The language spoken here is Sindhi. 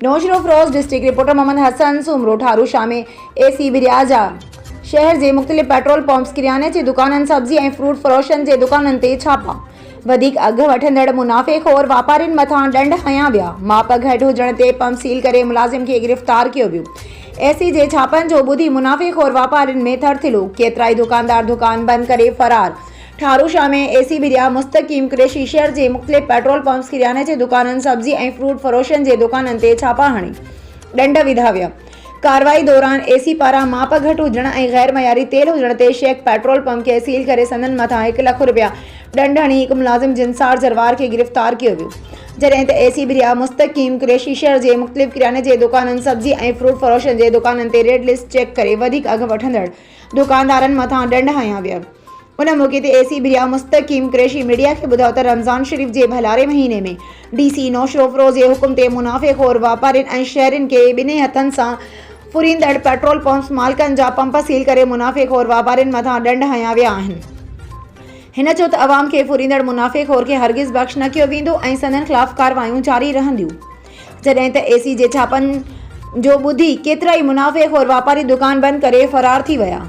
Naushahro Feroze district reporter Muhammad Hassan Soomro Tharo Shah ۾ A C Briyar شهر جي مختلف پيٽرول پمپس ڪرياني جي دڪانن سبزي ۽ فروٽ فروشن جي دڪانن تي ڇاپا وڌيڪ اگهه وٺندڙ منافعي خور واپارين مٿان ڏنڊ هنيا ويا ماپ گهٽ هجڻ تي پمپ سيل ڪري ملازم کي گرفتار ڪيو ويو اي سي جي ڇاپن جو ٻڌي منافعي خور واپارين ۾ ٿرٿلو ڪيترائي دڪاندار دڪان بند ڪري فرار ٺاروشاه ۾ اي سي بريا مستقيم قريشي شهر جي مختلف پيٽرول پمپس، ڪرياني جي دڪانن، سبزي ۽ فروٽ فروشن جي دڪانن تي ڇاپا هڻي ڏنڊ وڌا ويا. ڪارروائي دوران اي سي پاران ماپ گهٽ هجڻ ۽ غير معياري تيل هجڻ تي شيخ پيٽرول پمپ کي سيل ڪري سندن مٿان هڪ لک رپيا ڏنڊ هڻي هڪ ملازم جنسار جروار کي گرفتار ڪيو ويو. جڏهن ته اي سي بريا مستقيم قريشي شهر جي مختلف ڪرياني جي دڪانن، سبزي ۽ فروٽ فروشن جي دڪانن تي ريڊ لسٽ چيڪ ڪري وڌيڪ اگهه وٺندڙ دڪاندارن مٿان ڏنڊ هنيا ويا. ان موقعي تي اي سي بريا مستقيم قريشي ميڊيا کي ٻڌايو ته رمضان شريف جي ڀلاري مهيني ۾ ڊي سي نوشهروفروز جي حڪم تي منافعي خور واپارين ۽ شهرين کي ٻنهي هٿن سان ڦريندڙ پيٽرول پمپس مالڪن جا پمپ سيل ڪري منافعي خور واپارين مٿان ڏنڊ هنيا ويا آهن. هن چيو ته عوام کي ڦريندڙ منافعي خور کي هرگز بخش نه ڪيو ويندو ۽ سندن خلاف ڪارروايون جاري رهنديون. جڏهن ته اي سي جي ڇاپن جو ٻڌي ڪيترائي منافعي خور واپاري دڪان بند ڪري فرار ٿي ويا.